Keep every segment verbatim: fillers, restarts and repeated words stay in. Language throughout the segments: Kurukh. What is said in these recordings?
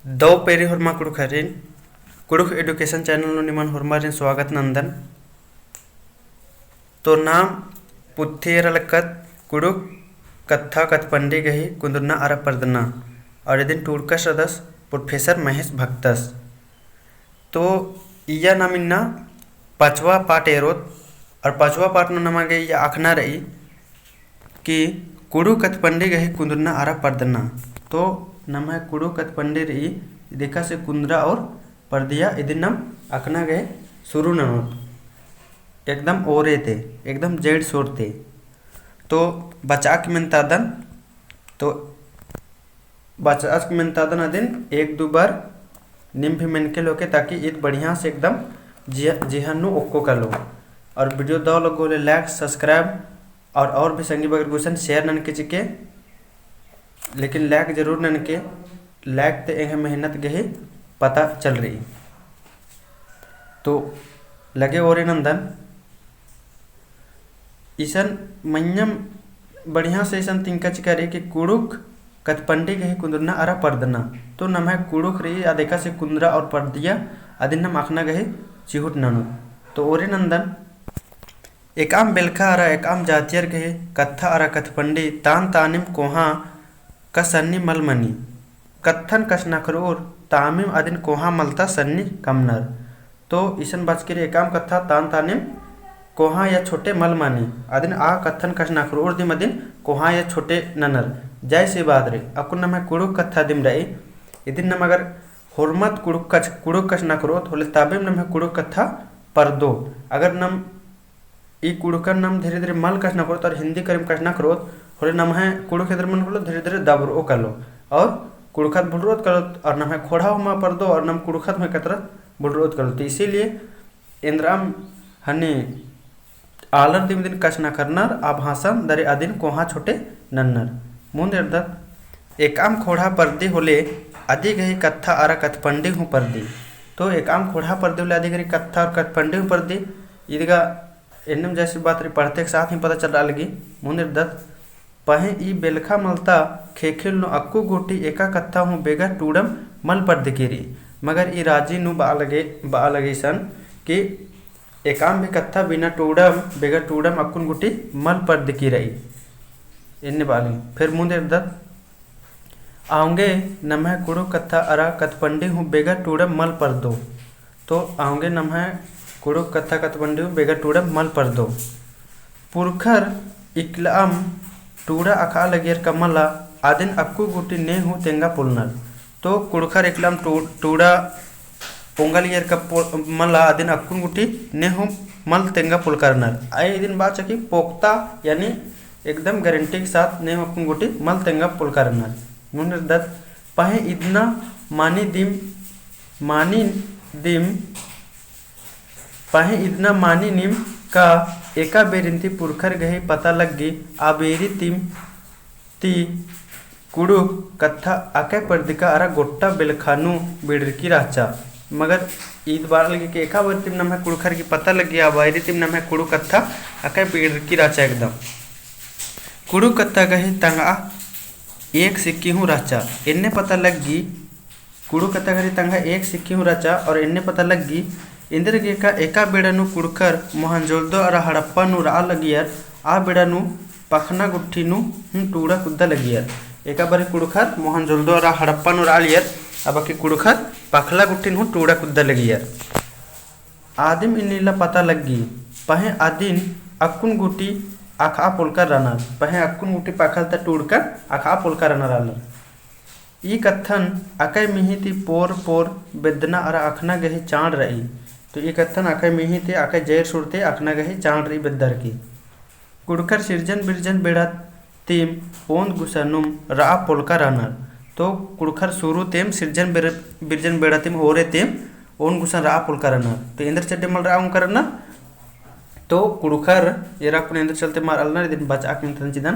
दौ पेरी होरमा कुँड़ुख़रिन, कुँड़ुख़ education channel नू निमन होरमारिन स्वागत नन्दन। तो नाम पुथी एरा लक्कत कुँड़ुख़ कत्था कत्थपंडी गही कुन्दुरना अरा परदना, और इदिन टूड़कस रअदस Professor महेश भक्तस। तो इय्या नाम इन्ना पाँचवा part एरोत, और पाँचवा part नू नमा गे इय्या अख़ना रई कि कुँड़ुख़ कत्थपंडी गही कुन्दुरना अरा परदना। तो नम्है कुँड़ुख़ कत्थपंडी रई, इदिका से कुन्दरा और परदिया इदिन नाम अख़ना गही शुरू ननोत। एकदम ओरे ते, एकदम जैड़ सोर ते। तो बचाक मेन्तादन, तो बचाक मेन्तादन अदिन एक दू बार नीम भी मेनके लोके, ताकि ईद बढ़िया से एकदम जिया-, जिहन नू ओक्को कालो। और video दौ लग्गो होले like, subscribe और, और भी संगी बगर गुसन share ननके चिके, लेकिन like जरूर ननके, like ते एंग्है मेहनत गही पता चल रई। तो लगे ओरे नन्दन, इसन मइय्याँ बढ़िया से इसन तिंका चिका रई कि कुँड़ुख़ कत्थपंडी गही कुन्दुरना अरा परदना। तो नम्है कुँड़ुख़ रई, अदिका से कुन्दरा और परदिया अदिन नाम अख़ना गही चिहुट ननोत। तो ओरे नन्दन, एकअम बेलखा अरा एकअम जातियर गही कत्था अरा कत्थपंडी तान तानिम कोहाँ का सन्नी मल मनी। कत्थन कछनखरओर तामिम अदिन कोहाँ मलता सन्नी कमनर। तो इसन बाचकी रई एकअम कत्था तान तानिम कोहाँ या छोटे मल मनी। अदिन आ कत्थन कछनखरओर दिम अदिन कोहाँ या छोटे ननर। जैसे बात रई, अक्कुन नम्है कुँड़ुख़ कत्था दिम रई, इदिन नम अगर होरमत कुँड़ुख़ कछ-, कुँड़ुख़ कछनखरओत होले तबेम नम्है कुँड़ुख़ कत्था परदो। अगर नम ई कुँड़ुख़न नम धीरे-धीरे मल कछनखरओत और हिन्दी करिम कछनखरओत होले नम्है कुँड़ुख़ एन्देर मनो कालो, धीरे-धीरे दबरओ कालो और कुँड़ुख़त भुलरओत कालो और नम्है ख़ोंड़हा हूँ मा परदो और नम कुँड़ुख़त हूँ एकतरह भुलरओत कालो। तो इसीलिए एन्देरअम हनी आलर दिम अदिन कछनखरनर, आ भाषन दरे अदिन कोहाँ छोटे नन्नर। मुन्द एरदत, एकअम ख़ोंड़हा परदी होले अदी गही कत्था अरा कत्थपंडी हूँ परदी। तो एकअम ख़ोंड़हा परदी होले अदी गही कत्था और कत्थपंडी हूँ परदी। ईद गा एन्नेम जैसी बात रई, पढ़ते के साथ ही पता चलरआ लगी। मुन्द एरदत, पहें ई बेलखा मलता ख़ेख़ेल नू अक्कु गूटी एका कत्था हूँ बेगर टूड़म मल परदकी रई। मगर ई राजी नू बआ लगे, बआ लगे इसन कि एकअम भी कत्था बिना टूड़म, बेगर टूड़म अक्कुन गूटी मल परदकी रई। एन्ने बआ लगे। फिर मुन्द एरदत, औंगे नम्है कुँड़ुख़ कत्था अरा कत्थपंडी हूँ बेगर टूड़म मल परदो। तो औंगे नम्है कुँड़ुख़ कत्था कत्थपंडी हूँ बेगर टूड़म मल परदो। पुरखर इकलअम टूड़ा अख़आ लगियर का मला, अदिन अक्कु गूटी ने हूँ तेंगा पोलनर। तो कुँड़ुख़र इकलअम टू-, टूड़ा ओंगा लगियर का पो-, मला, अदिन अक्कुन गूटी ने हूँ मल तेंगा पोलका रअनर। अय इदिन बाचा कि पोक्ता, यानी एकदम guarantee के साथ ने हूँ अक्कुन गूटी मल तेंगा पोलका रअनर। मुन्द एरदत, पहें इदना मानी दिम, मानी दिम, पहें इदना मानी निम का एका बेरिन ती पुरखर गही पता लग्गी, आ बेरी तिम ती कुँड़ुख़ कत्था अकय परदिका अरा गोट्टा बेलखा नू बिड़रकी रहचा। मगर ईद बआ लगी कि एका बेरी तिम नम्है कुँड़ुख़र गही पता लग्गी, आ बेरी तिम नम्है कुँड़ुख़ कत्था अकय बिड़रकी रहचा एकदम। कुँड़ुख़ कत्था गही तंगआ एक सिक्की हूँ रहचा। एन्ने पता लग्गी कुँड़ुख़ कत्था गही तंगआ एक सिक्की हूँ रहचा और एन्ने पता लग्गी, एन्देरगे का एका बेड़ा नू कुँड़ुख़र मोहनजोदड़ो अरा हड़प्पा नू रआ लगियर, आ बेड़ा नू पखना गुट्ठी नू हूँ टूड़ा कुद्दा लगियर। एका बारी कुँड़ुख़र मोहनजोदड़ो अरा हड़प्पा नू रआ लगियर, अबकी कुँड़ुख़र पखला गुट्ठी नू हूँ टूड़ा कुद्दा लगियर। आदिम इन्नेला पता लग्गी, पहें अदिन अक्कुन गूटी अख़आ पोलका रअनर, पहें अक्कुन गूटी पखल ता टूड़कन अख़आ पोलका रअनर आलर। ई कत्थन अकय मिही ती पोर पोर बेद्दना अरा अख़ना गही चाड़ रई। तो ई कत्थन अकय मिही ती, अकय जैर सुर ती अख़ना गही चाड़ रई बेद्दर की। कुँड़ुख़र सिरजन बिरजन बेड़ा तिम ओन्द गुसनुम रआ पोलका रअनर। तो कुँड़ुख़र सुरु तेम सिरजन बिर-, बिरजन बेड़ा तिम ओरे तेम ओन्द गुसन रआ पोलका रअनर। तो एन्देर चड्डे मल रआ ओंका रअनर। तो कुँड़ुख़र एरा कुन एन्देर चलते मल रआ लगनर, इदिन बचआ के मेन्तन चिदन।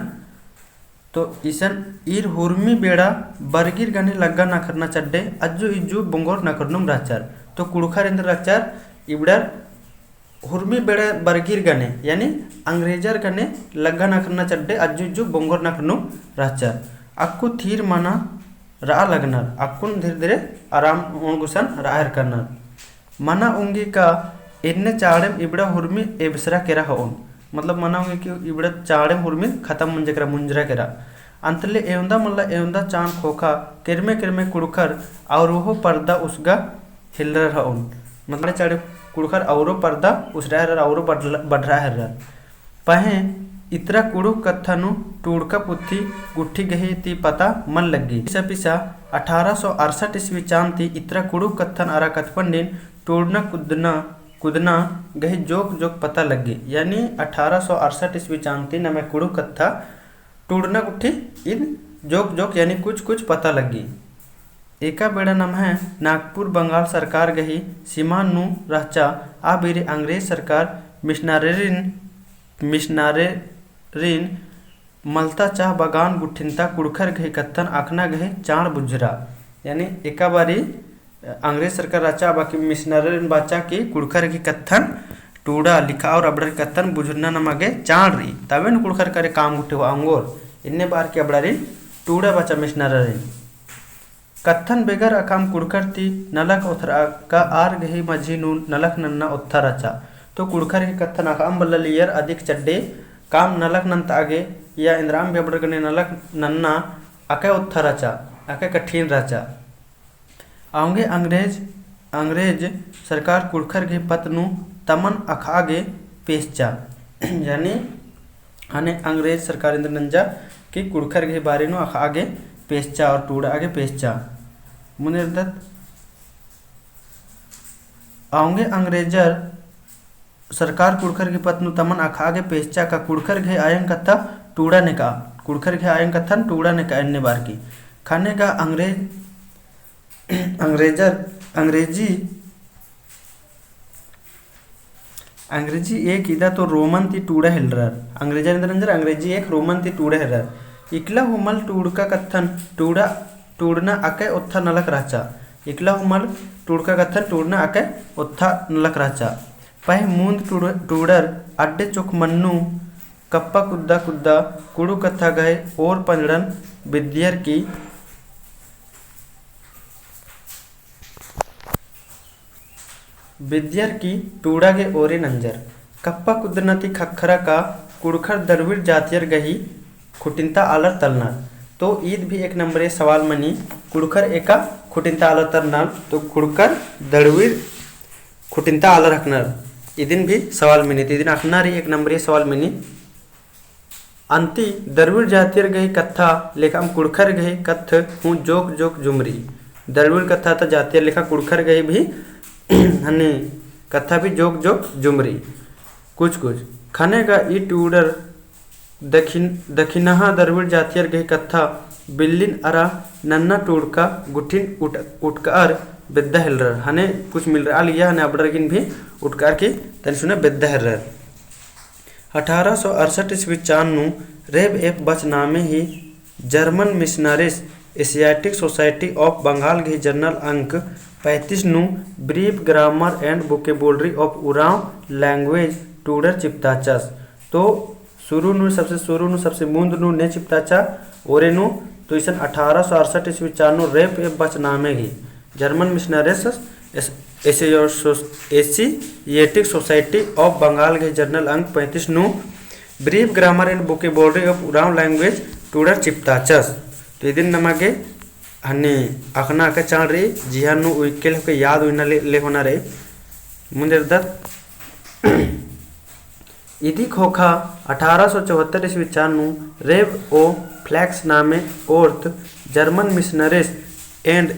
तो इसन ईर हुरमी बेड़ा बरगीर गने लग्गा नखरना चड्डे अज्जु इज्जु बोंगोर नखरनुम रहचर। तो कुँड़ुख़र एन्देर रहचर इबड़र हुरमी बेड़ा बरगीर गने, यानी अंग्रेजर गने लग्गा नखरना चड्डे अज्जु इज्जु बोंगोर नखरनुम रहचर। अक्कु थीर मना रआ लगनर, अक्कुन धीरे-धीरे आराम ओन गुसन रआ हेरकनर। मना ओंगी का एन्ने चाड़ेम इबड़ा हुरमी एबसरा केरा हओन। मतलब मना ओंगी कि इबड़ा चाड़ेम हुरमी खतम मंजा केरा, मुंजरा केरा। अंतले एवंदा मल्ला एवंदा चान ख़ोख़ा केरमे केरमे कुँड़ुख़र अउर ओहो परदा उसगा हेलरर हओन। मतलब चाड़े कुँड़ुख़र अउरो परदा उसरा हेररर अउरो बढ़-, बढ़रा हेररर। पहें इतरा कुँड़ुख़ कत्था नू टूड़का पुथी गुट्ठी गही ती पता मल लग्गी। पिसा पिसा अठारह सौ अड़सठ ईस्वी चान ती इतरा कुँड़ुख़ कत्थन अरा कत्थपंडिन टूड़ना कुदना, कुदना गही जोक जोक पता लग्गी। यानी अठारह सौ अड़सठ ईस्वी चान ती नम्है कुँड़ुख़ कत्था टूड़ना गुट्ठी इद जोक जोक यानी कुछ कुछ पता लग्गी। एका बेड़ा नम्है नागपुर बंगाल सरकार गही सीमा नू रहचा। आ बेरी अंग्रेज सरकार मिशनरेरिन, मिशनरेरिन मलता चाह बगान गुट्ठिन्ता कुँड़ुख़र गही कत्थन अख़ना गही चाड़ बुझरा। यानी एका बारी अंग्रेज सरकार रहचा, बाकी मिशनरेरिन बाचा कि कुँड़ुख़र गही कत्थन टूड़ा लिखा अउर अबड़र कत्थन बुझुरना नमा गे चाड़ रई, तबेन कुँड़ुख़र करे काम गुट्ठी होआ ओंगोर। इन्ने बार की अबड़ारिन टूड़ा बाचा मिशनरेरिन। कत्थन बेगर अख़ाम कुँड़ुख़र ती नलख ओथरा का आर गही मझी नू नलख नन्ना ओत्था रहचा। तो कुँड़ुख़र गही कत्थन अख़ाम बल्ला लियर अदिक चड्डे काम नलख नन्ता गे या इन्द्राम भी अबड़र गने नलख नन्ना अकय ओत्था रहचा, अकय कठिन रहचा। औंगे अंग्रेज, अंग्रेज सरकार कुँड़ुख़र गही पत्त नू तमन अख़आ गे पेसचा। यानी हने अंग्रेज सरकार इन्द्र नंजा कि कुँड़ुख़र गही बारे नू अख़आ गे पेसचा और टूड़आ गे पेसचा। मुने रदत औंगे अंग्रेजर सरकार कुँड़ुख़र गही पत्त नू तमन अख़आ गे पेसचा का कुँड़ुख़र गही आयंग कत्था टूड़ा नेका, कुँड़ुख़र गही आयंग कत्थन टूड़ा नेका एन्ने बार की। ख़ने गा अंग्रेज, अंग्रेजर, अंग्रेजी, अंग्रेजी एक इदा तो रोमन ती टूड़ा हेलरर। अंग्रेजर इन्द्र नंजर अंग्रेजी एक रोमन ती टूड़ा हेलरर। इकला हूँ मल टूड़का कत्थन टूड़ा, टूड़ना अकय ओत्था नलख रहचा। इकला हूँ मल टूड़का कत्थन टूड़ना अकय ओत्था नलख रहचा। पहें मुन्द टूड़-, टूड़र अड्डे चोख मन्नू कप्पा कुद्दा कुद्दा कुँड़ुख़ कत्था गही ओर पंजड़न बिद्दियर की, बिद्दियर की टूड़ा गे ओरे नंजर। कप्पा कुद्दना ती ख़क्खरा का कुँड़ुख़र दड़विर जातियर गही खुटिन्ता आलर तलनर। तो ईद भी एक नंबरे सवाल मनी, कुँड़ुख़र एका खुटिन्ता आलर तलनर, तो कुँड़ुख़र दड़विर खुटिन्ता आलर अख़नर। इदिन भी सवाल मिनी, तो इदिन अख़ना रई एक नंबरे सवाल मिनी। अन्ती दड़विर जातियर गही कत्था लेखा अम कुँड़ुख़र गही कत्थ हूँ जोक जोक जुमरी। दड़विर कत्था ता जातियर लेखा कुँड़ुख़र गही भी हनी कत्था भी जोक जोक जुमरी। कुछ कुछ ख़ने गा ई टूड़र दखिन-, दखिनहा दड़विर जातियर गही कत्था बिल्लिन अरा नन्ना टूड़का गुट्ठिन उट-, उटकअर बेद्दा हेलरर। हने कुछ मिलरआ लगिया, हने अबड़र गिन भी उटकअर की तनी सुने बेद्दा हेलरर। अठारह सौ अड़सठ ईस्वी चान नू रेब एफ बच नामे ही German Missionaries Asiatic Society of Bengal गही journal अंक पैंतीस नू Brief Grammar and Vocabulary of Oraon Language टूड़र चिपताचस। तो शुरू नू, सबसे शुरू नू, सबसे मुन्द नू ने चिपताचा ओरे नू, तो इसन अठारह सौ अड़सठ ईस्वी चान नू रेब एफ बच नामे ही German Missionaries एस-, एसियोसोस-, Asiatic Society of Bengal गही journal अंक पैंतीस नू Brief Grammar and Vocabulary of Oraon Language टूड़र चिपताचस। तो इदिन नमा गे हनी अख़ना अकय चाड़ रई, जिहा नू उइक्के लेखा याद उइना ले, ले होना रई। मुन्देरदत इदी ख़ोख़ा अठारह सौ चौहत्तर ईस्वी चान नू रेब ओ फ्लैक्स नामे ओर्थ German Missionaries and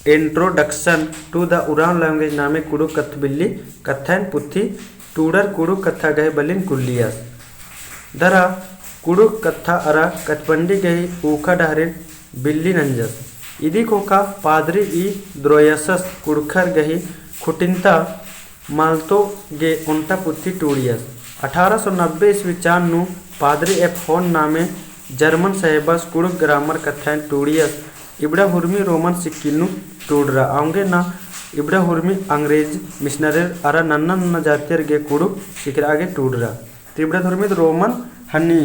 Introduction to the Oraon Language नामे कुँड़ुख़ कत्थ बिल्ली कत्थन पुथी टूड़र कुँड़ुख़ कत्था गही बलिन कुल्लियस। दरा कुँड़ुख़ कत्था अरा कत्थपंडी गही ऊख़ा डहरिन बिल्ली नंजस। इदी ख़ोख़ा पादरी ई द्रोयसस कुँड़ुख़र गही खुटिन्ता मालतो गे ओन्टा पुथी टूड़ियस। अठारह सौ नब्बे ईस्वी चान नू पादरी एफ होन नामे German साहेबस कुँड़ुख़ grammar कत्थन टूड़ियस। इबड़ा हुरमी रोमन सिक्किन नू टूड़रा। औंगे ना इबड़ा हुरमी अंग्रेज मिशनरेर अरा नन्ना नन्ना जातियर गे कुँड़ुख़ सिखरआ गे टूड़रा। तो इबड़ा हुरमी रोमन हन्नी,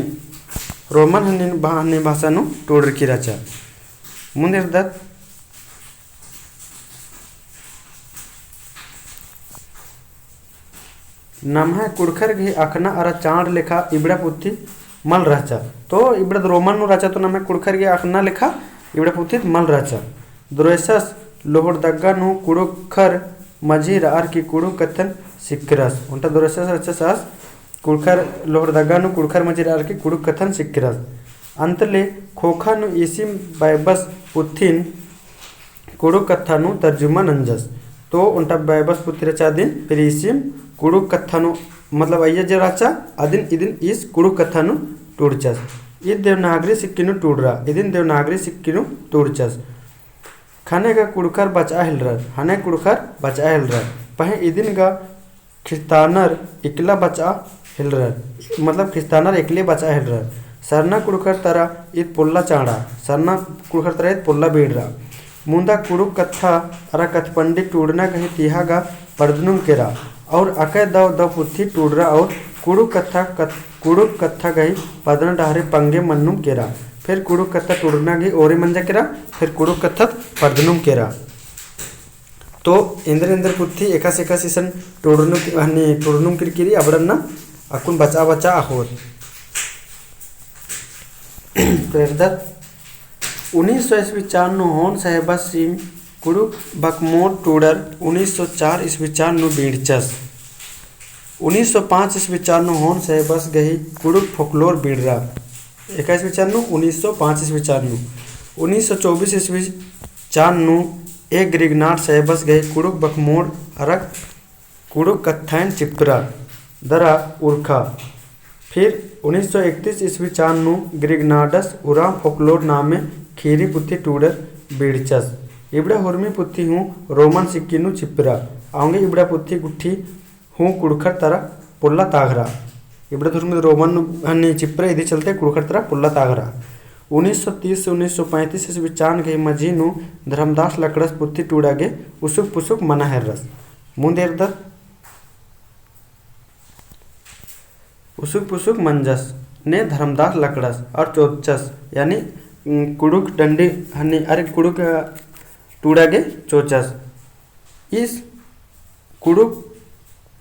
रोमन हन्नी भा-, हन्नी भाषा नू टूड़रकी रहचा। मुन्द एरदत, नम्है कुँड़ुख़र गही अख़ना अरा चाड़ लेखा इबड़ा पुथी मल रहचा। तो इबड़ा रोमन नू रहचा, तो नम्है कुँड़ुख़र गही अख़ना लेखा इबड़ा पुथी मल रहचा। द्रोयसस लोहरदगा नू कुँड़ुख़र मझी रअर की कुँड़ुख़ कत्थन सिक्खरस। ओन्टा द्रोयसस रहचस आस कुँड़ुख़र लोहरदगा नू कुँड़ुख़र मझी रअर की कुँड़ुख़ कत्थन सिक्खरस। अन्तले ख़ोख़ा नू ईसिम बाइबस पुथिन कुँड़ुख़ कत्था नू तर्जुमा नंजस। तो ओन्टा बाइबस पुथी रहचा अदिन, फिर ईसिम कुँड़ुख़ कत्था नू, मतलब अइय्या जे रहचा, अदिन इदिन ईस कुँड़ुख़ कत्था नू टूड़चस। ईद देवनागरी सिक्की नू टूड़रा, इदिन देवनागरी सिक्की नू टूड़चस। ख़ने गा कुँड़ुख़र बचआ हेलरर, ख़ने कुँड़ुख़र बचआ हेलरर। पहें इदिन गा ख्रिस्तानर इकला बचआ हेलरर, मतलब ख्रिस्तानर एकले बचआ हेलरर। सरना कुँड़ुख़र तरा ईद पोल्ला चाड़ा, सरना कुँड़ुख़र तरा ईद पोल्ला बीड़रा। मुन्दा कुँड़ुख़ कत्था अरा कथपंडी टूड़ना गही तिहा गा पड़दनुम केरा, और अकय दव दव पुथी टूड़रा और कुँड़ुख़ कत्था कत-, कुँड़ुख़ कत्था गही पदना डहरे पंगे मन्नुम केरा। फिर कुँड़ुख़ कत्था टूड़ना गही ओरे मंजा केरा, फिर कुँड़ुख़ कत्था पड़दनुम केरा। तो एन्देर एन्देर पुथी एकासे एकासे इसन टूड़नुम, हनी टूड़नुम किरकिरी अबड़न ना अक्कुन बचआ बचआ अख़ोर। तो एरदत, उन्नीस सौ ईस्वी चान नू होन साहेबसिम कुँड़ुख़ बकमोड़ टूड़र उन्नीस सौ चार ईस्वी चान नू बीड़चस। उन्नीस सौ पाँच ईस्वी चान नू होन साहेबस गही कुँड़ुख़ folklore बीड़रा। एका ईस्वी चान नू, उन्नीस सौ पाँच ईस्वी चान नू। उन्नीस सौ चौबीस ईस्वी चान नू ए ग्रिगनाट साहेबस गही कुँड़ुख़ बकमोड़ अरा कुँड़ुख़ कत्थाइन चिप्रा दरा उरखा। फिर उन्नीस सौ इकतीस ईस्वी चान नू ग्रिगनाडस उराँव folklore नामे खीरी पुथी टूड़र बीड़चस। इबड़ा हुरमी पुथी हूँ रोमन सिक्की नू चिप्रा। औंगे इबड़ा पुथी गुट्ठी हूँ कुँड़ुख़र तरा पोल्ला ताघरा। इबड़ा हुरमी रोमन हनी चिप्रा, इदी चलते कुँड़ुख़र तरा पोल्ला ताघरा। उन्नीस सौ तीस से उन्नीस सौ पैंतीस ईस्वी चान गही मझी नू धर्मदास लकड़स पुथी टूड़ा गे उसुक पुसुक मना हेर्रस। मुन्द एरदत, उसुक पुसुक मंजस ने धर्मदास लकड़स और चोचस, यानी, उम, कुँड़ुख़ डंडी हनी, अरे, कुँड़ुख़, अ, टूड़ा गे चोचस। ईस कुँड़ुख़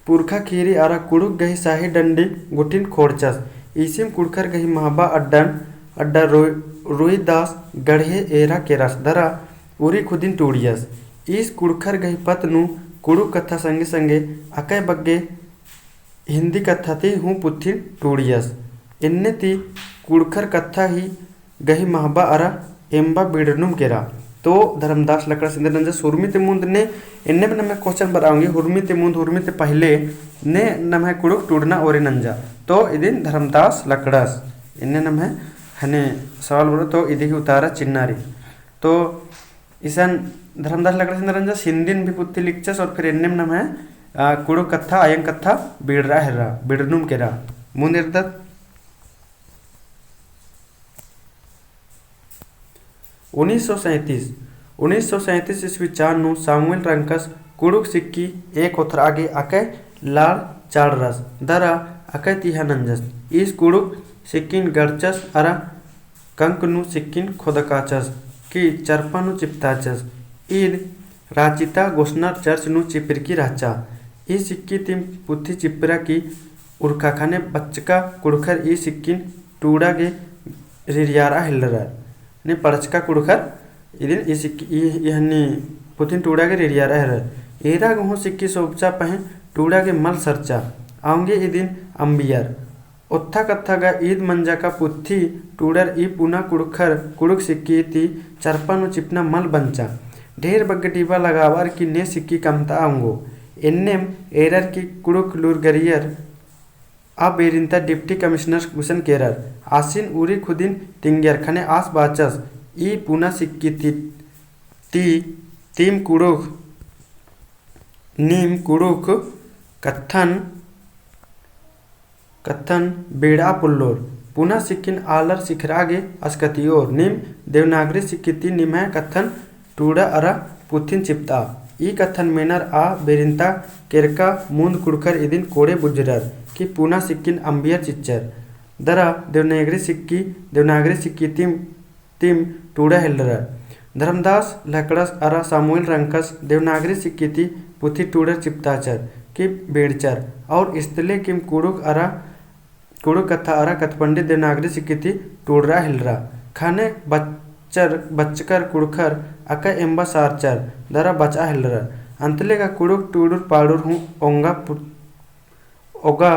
पुरखा खीरी अरा कुँड़ुख़ गही साही डंडी गुट्ठिन खोंड़चस। ईसिम कुँड़ुख़र गही महबा अड्डन, अड्डा रोई-, रोईदास गढ़े एरा केरस दरा उरी खुदिन टूड़ियस। ईस कुँड़ुख़र गही पत्त नू कुँड़ुख़ कत्था संगे संगे अकय बग्गे हिन्दी कत्था ती हूँ पुथिन टूड़ियस। एन्ने ती कुँड़ुख़र कत्था ही गही महबा अरा एम्बा बीड़नुम केरा। तो धर्मदास लकड़स एन्देर नंजस हुरमी ती मुन्द ने, एन्ने नम्है question बरआ ओंगी, हुरमी ती मुन्द, हुरमी ती पहिले ने नम्है कुँड़ुख़ टूड़ना ओरे नंजा। तो इदिन धर्मदास लकड़स, एन्ने नम्है हने सवाल बरओ, तो इदी ही उतारा चिन्ना रई। तो इसन धर्मदास लकड़स एन्देर नंजस हिन्दिन भी पुथी लिखचस और फिर एन्नेम नम्है, आ, कुँड़ुख़ कत्था, अयंग कत्था बीड़रा हेर्रा, बीड़नुम केरा। मुन्द एरदत। उन्नीस सौ सैंतीस, उन्नीस सौ सैंतीस ईस्वी चान नू सामुएल रंकस कुँड़ुख़ सिक्की एक ओथरआ गे अकय लाड़ चाड़रस दरा अकय तिहा नंजस। ईस कुँड़ुख़ सिक्किन गड़चस अरा कंक नू सिक्किन खोदकाचस कि चरपा नू चिपताचस। ईद राचिता गोसनर चर्च नू चिपरकी रहचा। ई सिक्की तिम पुथी चिपरा की उरखा ख़ने बचका कुँड़ुख़र ई सिक्किन टूड़ा गे रिरियारआ हेलरर। ने पढ़चका कुँड़ुख़र इदिन ई सिक्की, ई, ई हन्नी पुथिन टूड़ा गे रिरियारआ हेलरर। एरा गे हूँ सिक्की सोबचा पहें टूड़ा गे मल सरचा। औंगे इदिन अम्बियर। ओत्था कत्था गा ईद मंजा का पुथी टूड़र ई पुना कुँड़ुख़र कुँड़ुख़ सिक्की ती चरपा नू चिपना मल बंचा। ढेर बग्गे डिबा लगाबअर की ने सिक्की कमतआ ओंगो। एन्नेम एरर की कुँड़ुख़ लूरगरियर आ बेरिन्ता deputy commissioner गुसन केरर। आसिन उरी खुदिन तिंगियर ख़ने आस बाचस ई पुना सिक्की ती, ती, तिम कुँड़ुख़, नीम कुँड़ुख़ कत्थन कत्थन बीड़आ पोल्लोर। पुना सिक्किन आलर सिखरआ गे असकतियोर। नीम देवनागरी सिक्की ती निम्है कत्थन टूड़ा अरा पुथिन चिपतआ। ई कत्थन मेनर आ बेरिन्ता केरका मुन्द कुँड़ुख़र इदिन कोड़े बुझरर कि पुना सिक्किन अम्बियर चिच्चर। दरा देवनागरी सिक्की, देवनागरी सिक्की तिम तिम टूड़ा हेलरर। धर्मदास लकड़स अरा सामुएल रंकस देवनागरी सिक्की ती पुथी टूड़र चिपताचर कि बेड़चर और इस्तले किम कुड़ुख अरा कुड़ुख कत्था अरा कत्थपंडी देवनागरी सिक्की ती टूड़रा हेलरा। ख़ने बच्चर, बच्चकर कुड़ुखर अका एम्बा सारचर दरा बचआ हेलरर। अंतले का कुड़ुख टूड़ुर पाड़ुर हूँ ओंगा पुर-, ओगा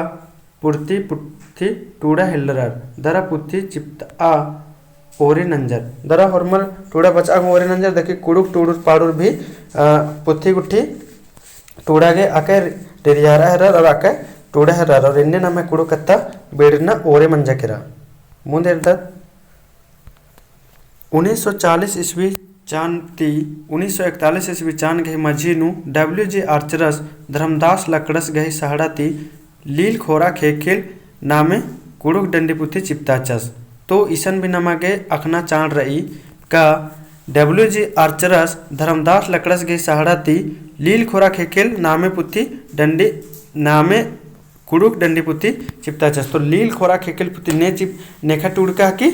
पुरती पुथी टूड़ा हेलरर, दरा पुथी चिपतआ ओरे नंजर। दरा होरमर टूड़ा बचआ ओरे नंजर, देखी कुड़ुख टूड़ुर पाड़ुर भी, अ, पुथी गुट्ठी टूड़ा गे अके रेरियारा हेलरर और अके टूड़ा हेलरर और एन्ने नम्है कुड़ुख कत्था बेड़ना ओरे मंजा केरा। मुन्द एरदत उन्नीस सौ चालीस ईस्वी चान ती उन्नीस सौ इकतालीस ईस्वी चान गही मझी नू डब्ल्यू जे आर्चरस धर्मदास लकड़स गही सहड़ा ती लील खोरा ख़ेख़ेल नामे कुड़ुख डंडी पुथी चिपताचस। तो इसन भी नमा गे अख़ना चाड़ रई का डब्ल्यू जे आर्चरस धर्मदास लकड़स गही सहड़ा ती लील खोरा ख़ेख़ेल नामे पुथी डंडी नामे कुड़ुख डंडी पुथी चिपताचस। तो लील खोरा ख़ेख़ेल पुथी ने चिप नेखा टूड़का हकी,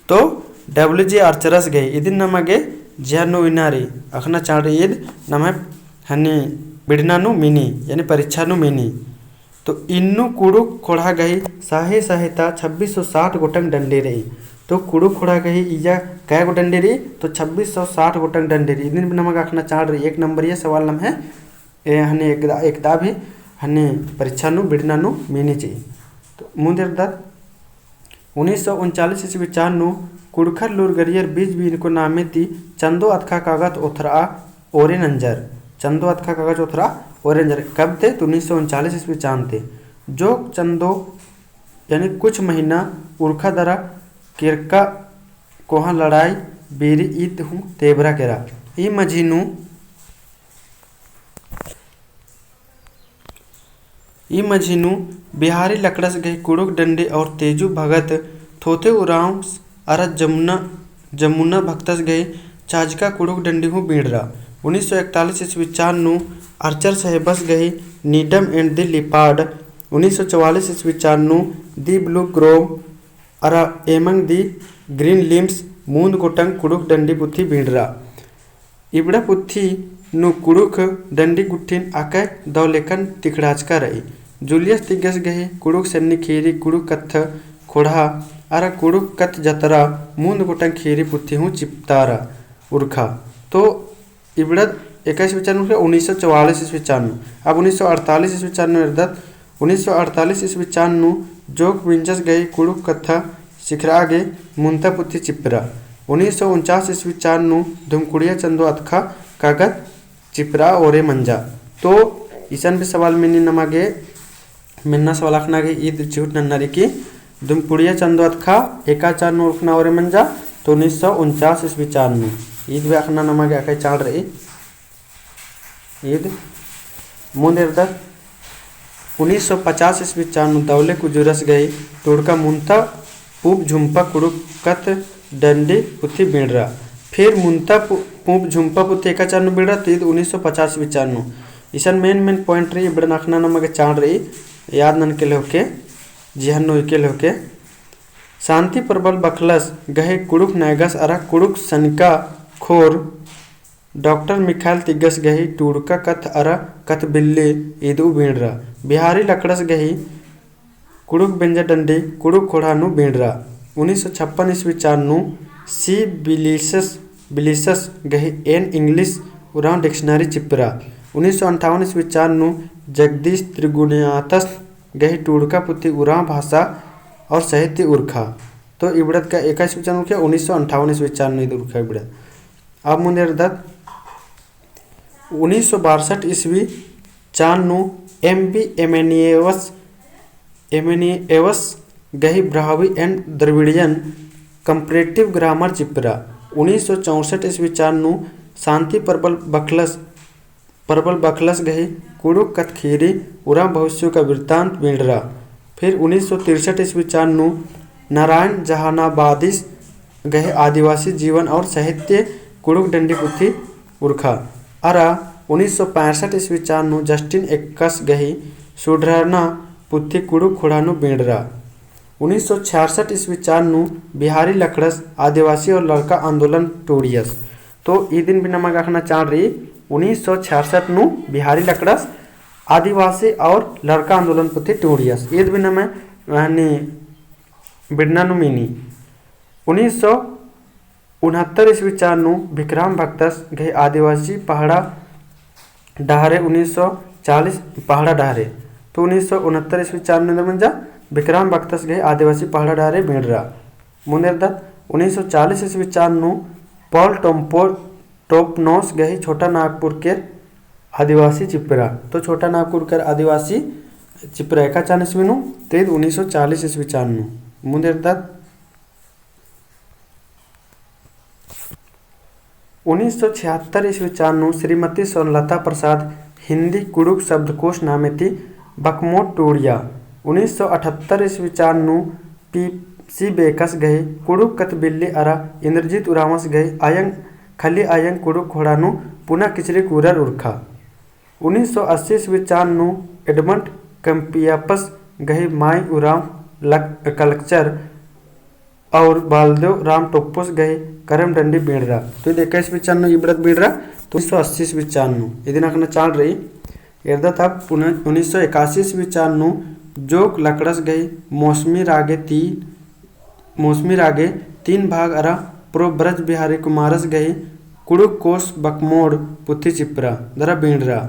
तो डब्ल्यू जे आर्चरस गही इदिन नमा गे जिया नू इन्ना रई, अख़ना चाड़ रई ईद नम्है हनी बिड़ना नू मिनी, यानी परीक्षा नू मिनी। तो इन्नु कुड़ुख खोंड़हा गही साहे साहे ता छब्बीस सौ साठ गोटंग डंडी रई। तो कुड़ुख खोंड़हा गही इया कै गो डंडी रई, तो छब्बीस सौ साठ गोटंग डंडी रई। इदिन भी नमा गे अख़ना चाड़ रई, एक नंबरिया सवाल नम्है ए हने एकदा, एकदा भी हने परीक्षा नू बिड़ना नू मिनी चिई। तो मुन्द एरदत उन्नीस सौ उनचालीस ईस्वी चान नू कुँड़ुख़र लूरगरियर बीज बीनको नामे ती चंदो अतख़ा कागद ओथरआ ओरे नंजर। चंदो अतख़ा कागद ओथरआ ओरे नंजर। कब ते? तो उन्नीस सौ उनचालीस ईस्वी चान ते। जोक चंदो यानी कुछ महीना उरखा दरा केरका कोहाँ लड़ाई बीरी ईद हूँ तेबरा केरा। ई मझी नू ई मझी नू बिहारी लकड़स गही कुड़ुख डंडी और तेजू भगत थोथे उराँव अरा जमुना, जमुना भगतस गही चाजका कुड़ुख डंडी हूँ बीड़रा। उन्नीस सौ इकतालीस ईस्वी चान नू आर्चर साहेबस गही नीडम and the leopard, उन्नीस सौ चवालीस ईस्वी चान नू the blue grove अरा among the green limbs मुन्द गोटंग कुड़ुख डंडी पुथी बीड़रा। इबड़ा पुथी नू कुड़ुख डंडी गुट्ठिन अकय दव लेकन तिखड़ाचका रई। जूलियस तिग्गस गही कुड़ुख सन्नी खीरी कुड़ुख कत्थ खोंड़हा अरा कुड़ुख कत्थ जतरा मुन्द गोटंग खीरी पुथी हूँ चिपतारा उरखा। तो इबड़ा एका ईस्वी चान नू उरखा, उन्नीस सौ चवालीस ईस्वी चान नू। अब उन्नीस सौ अड़तालीस ईस्वी चान नू एरदत उन्नीस सौ अड़तालीस ईस्वी चान नू जोक बिंजस गही कुड़ुख कत्था सिखरआ गे मुन्ता पुथी चिपरा। उन्नीस सौ उनचास ईस्वी चान नू धुमकुड़िया चंदो अतख़ा कागद चिपरा ओरे मंजा। तो इसन भी सवाल मेनी नमा गे, मेन्ना सवाल अख़ना गे ईद चिहुट नन्ना रई कि धुमकुड़िया चंदो अतख़ा एका चान नू उरखना ओरे मंजा, तो उन्नीस सौ उनचास ईस्वी चान नू। ईद भी अख़ना नमा गे अकय चाड़ रई। ईद मुन्द एरदत उन्नीस सौ पचास ईस्वी चान नू दवले कुजूरस गही टूड़का मुन्ता पूंप झुम्पा कुड़ुख कत्थ डंडी पुथी बीड़रा। फिर मुन्ता पू-, पूंप झुम्पा पुथी एका चान नू बीड़रा, तो ईद उन्नीस सौ पचास ईस्वी चान नू। इसन main main point रई, इबड़न अख़ना नमा गे चाड़ रई, याद ननके लेवके, जिहन नू उइके लेवके। शांति प्रबल बखलस गही कुड़ुख नैगस अरा कुड़ुख सनिका खोर डॉक्टर मिखाइल तिग्गस गही टूड़का कत्थ अरा कत्थ बिल्ली ईदु बीड़रा। बिहारी लकड़स गही कुड़ुख बेंजा डंडी कुड़ुख खोंड़हा नू बीड़रा। उन्नीस सौ छप्पन ईस्वी चान नू सी बिलिसस, बिलिसस गही एन इंग्लिश उराँव dictionary चिपरा। उन्नीस सौ अंठावन ईस्वी चान नू जगदीश त्रिगुनियातस गही टूड़का पुथी उराँव भाषा और साहित्य उरखा। तो इबड़त का एका ईस्वी चान उरखा, उन्नीस सौ अंठावन ईस्वी चान नू ईद उरखा इबड़त। अब मुन्द एरदत उन्नीस सौ बासठ ईस्वी चान नू एम बी एमेनियस, एमेनियस गही Brahui and Dravidian comparative grammar Chipra. उन्नीस सौ चौसठ ईस्वी चान नू शांति प्रबल बखलस, प्रबल बखलस गही कुड़ुख कत्थ खीरी उराँव भविष्य का वृत्तांत बीड़रा। फिर उन्नीस सौ तिरसठ ईस्वी चान नू नारायण जहानाबादीस गही आदिवासी जीवन और साहित्य कुड़ुख डंडी पुथी उरखा। अरा उन्नीस सौ पैंसठ ईस्वी चान नू जस्टिन एक्कस गही सुडरना पुथी कुड़ुख खोंड़हा नू बीड़रा। उन्नीस सौ छियासठ ईस्वी चान नू बिहारी लकड़स आदिवासी और लड़का आंदोलन टूड़ियस। तो इदिन भी नमा गे अख़ना चाड़ रई, उन्नीस सौ छियासठ नू बिहारी लकड़स आदिवासी और लड़का आंदोलन पुथी टूड़ियस। ईद भी नम्है, यानी, बिड़ना नू मिनी। उन्नीस सौ उनहत्तर ईस्वी चान नू भिखराम भक्तस गही आदिवासी पहाड़ा डहरे, उन्नीस सौ चालीस पहाड़ा डहरे। तो उन्नीस सौ उनहत्तर ईस्वी चान नू एन्देर मंजा, भिखराम भक्तस गही आदिवासी पहाड़ा डहरे बिंड़रा। मुन्देरदत उन्नीस सौ चालीस ईस्वी चान नू पॉल टोम्पो टोपनोस गही छोटा नागपुर केर आदिवासी चिपरा। तो छोटा नागपुर केर आदिवासी चिपरा एका चान ईस्वी नू, तो ईद उन्नीस सौ चालीस ईस्वी चान नू। मुन्देरदत उन्नीस सौ छिहत्तर ईस्वी चान नू श्रीमती सोनलता प्रसाद हिंदी कुड़ुख शब्दकोश नामे ती बकमोट टूड़िया। उन्नीस सौ अठहत्तर ईस्वी चान नू पी सी बेकस गही कुड़ुख कथबिल्ली अरा इंद्रजीत उरांवस गही अयंग खली अयंग कुड़ुख खोड़ा नू पुना किचरी कुरर उरखा। उन्नीस सौ अस्सी ईस्वी चान नू एडमंड कम्पियापस गही माई उरांव लक-, कलकचर और बालदेव राम टोप्पोस गही करम डंडी बिंड़रा। तो ईद एका ईस्वी चान नू इबड़त बिंड़रा, तो उन्नीस सौ अस्सी ईस्वी चान नू। इदिन अख़ना चाड़ रई, एरदत अब उन-, उन्नीस सौ इक्यासी ईस्वी चान नू जोक लकड़स गही मौसमी रागे ती मौसमी रागे तीन भाग अरा प्रो ब्रज बिहारी कुमारस गही कुड़ुख कोस बकमोड़ पुथी चिपरा दरा बिंड़रा।